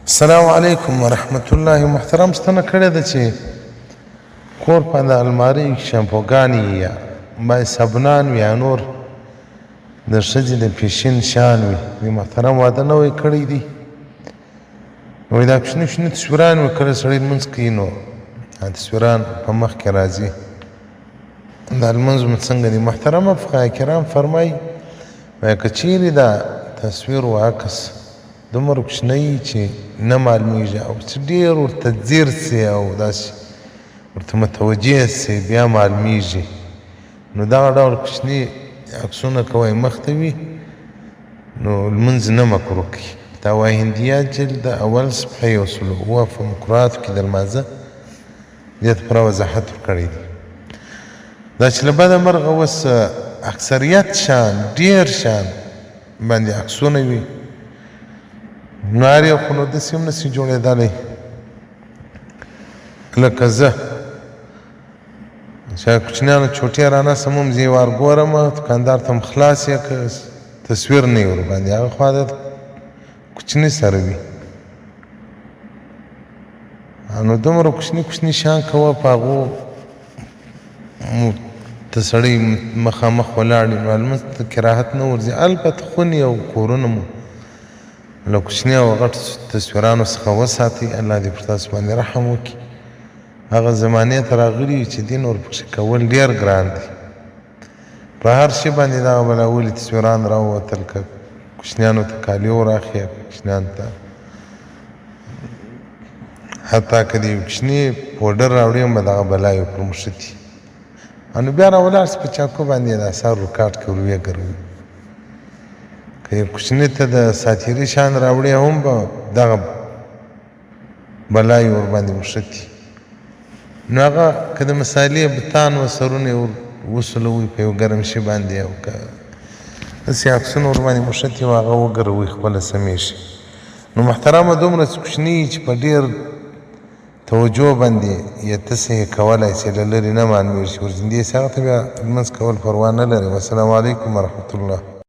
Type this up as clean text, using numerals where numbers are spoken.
السلام علیکم ورحمت الله. محترم ستنه کړې ده چې کور په د المارۍ کې شامپوګانې یا باید صابونان وي یا نور د ښځې د فیشن شیان وي. دې محترم واده نوی کړی دی، وایي دا کوچني کوچني تصویران وي، کله سړی لمونځ کوي نو تصویران په مخ کې راځي. دا لمونځ مو څنګه دی؟ محترمه فقهای کرام فرمایي، وایي که چیرې دا تصویر و عکس دومره کوچنی چې نه معلومیږي او چې ډېر ورته ځیر سي او داسې ورته متوجه سي بیا معلومیږي، نو دغه ډول کوچني عکسونه که وایي مخته وي نو لمونځ نه مکروه کوي. فتاوی هندیه جلد اول صفحه 107 په مکروهاتو کې د لمانځه دې ته پوره وضاحت ورکړی دی. دا چې له بده مرغه اوس اکثریت شان ډېر شان باندې عکسونه وي، نو هر یو خو نو داسې هم نسي جوړېدلی لکه زه چې کوچنیانو چوټې رانه سم هم زه یې وار ګورم، دوکاندار ته هم خلاص یې که تصویر نه وي ورباندې، هغه خو عادت کوچني سره وي. نو دومره کوچني کوچني شیان کوه په هغو ته سړی مخامخ ولاړ وي نو لمونځ ته کراهت نه ورځي. البته خونې او کورونه مو له کوچني او غټ تصویرانو څخه وساتئ. الله دې پر تاسو باندې رحم وکړي. هغه زمانې ته راغلي یو چې دین ورپکښې کول ډېر ګران دی. په هر شي باندې دغه بلاولي تصویران راووتل، که کوچنیانو ته کالي وراخي، کوچنیانو ته حتی که د یو کوچني پوډر راوړي هم به دغه بلا یې پر مښتي. نو بیا راولاړ سي په چاکو باندې د اثار ورکاټ کې ور ویې. که یو کوچني ته د ساتیري شان راوړي هم به دغه بلا یې ورباندې مښتي. نو هغه که د مسالې بتان و سرونه یې ور وسولوئ په یو ګرم شي باندې، او که داسې عکسونه ورباندې مښتي وو هغه وګروئ خپله سمېږي. نو محترمه دومره چې کوچني چې په ډېر توجه باندې یې ته صحیح کولای سې، له لرې نه معلومېږي چې ورځندې سي، هغه ته بیا لمونځ کول پروا نه لري. والسلام علیکم ورحمت الله.